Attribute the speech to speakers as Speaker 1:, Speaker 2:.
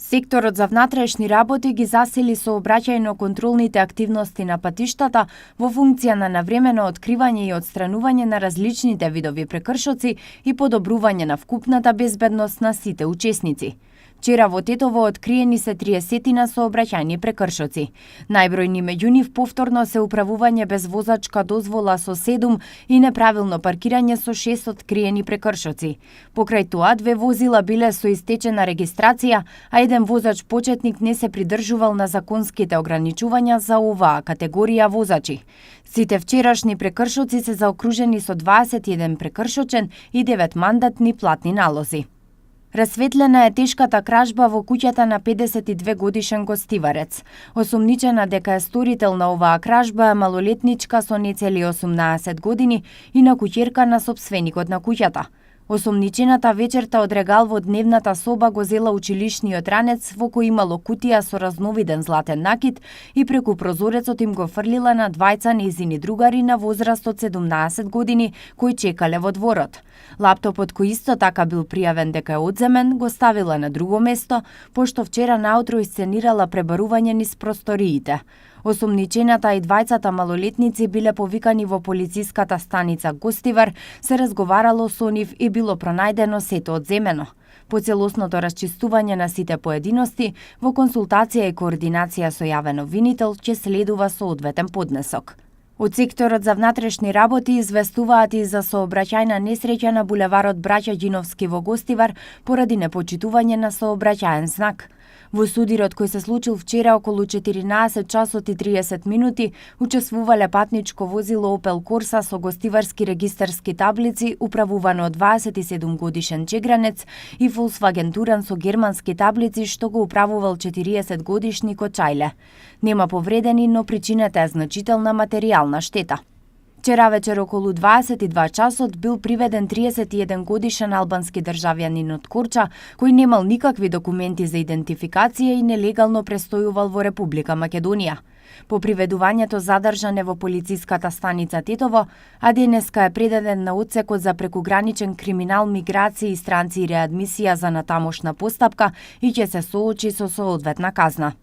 Speaker 1: Секторот за внатрешни работи ги засили сообраќајно-контролните активности на патиштата во функција на навремено откривање и отстранување на различните видови прекршоци и подобрување на вкупната безбедност на сите учесници. Вчера во Тетово откриени се 30 сообраќајни прекршоци. Најбројни меѓу нив повторно се управување без возачка дозвола со 7 и неправилно паркирање со 6 откриени прекршоци. Покрај тоа, 2 возила биле со истечена регистрација, а еден возач почетник не се придржувал на законските ограничувања за оваа категорија возачи. Сите вчерашни прекршоци се заокружени со 21 прекршочен и 9 мандатни платни налози. Расветлена е тешката кражба во куќата на 52 годишен гостиварец. Осумничена дека е сторител на оваа кражба е малолетничка со нецели 18 години и на куќерка на сопственикот на куќата. Осумничената вечерта од регал во дневната соба го зела училишниот ранец во кој имало кутија со разновиден златен накид и преку прозорецот им го фрлила на двајца нејзини другари на возраст од 17 години кои чекале во дворот. Лаптопот кој исто така бил пријавен дека е одземен го ставила на друго место, пошто вчера наутро исценирала пребарување низ просториите. Осумничената и двајцата малолетници биле повикани во полициската станица Гостивар, се разговарало со нив и било пронајдено сето одземено. По целосното расчистување на сите поединости, во консултација и координација со јавен обвинител, ќе следува соодветен поднесок. Од секторот за внатрешни работи известуваат и за сообраќајна несреќа на булеварот Браќа Ѓиновски во Гостивар поради непочитување на сообраќаен знак. Во судирот кој се случил вчера околу 14 часот и 30 минути, учествувале патничко возило Opel Corsa со гостиварски регистарски таблици, управувано од 27 годишен чегранец, и Volkswagen Туран со германски таблици што го управувал 40 годишни Кочајле. Нема повредени, но причината е значителна материјална штета. Вчера вечер околу 22 часот бил приведен 31 годишен албански државјанин од Корча, кој немал никакви документи за идентификација и нелегално престојувал во Република Македонија. По приведувањето задржан е во полициската станица Тетово, а денеска е предаден на одсекот за прекуграничен криминал, миграција и странци и реадмисија за натамошна постапка и ќе се соочи со соодветна казна.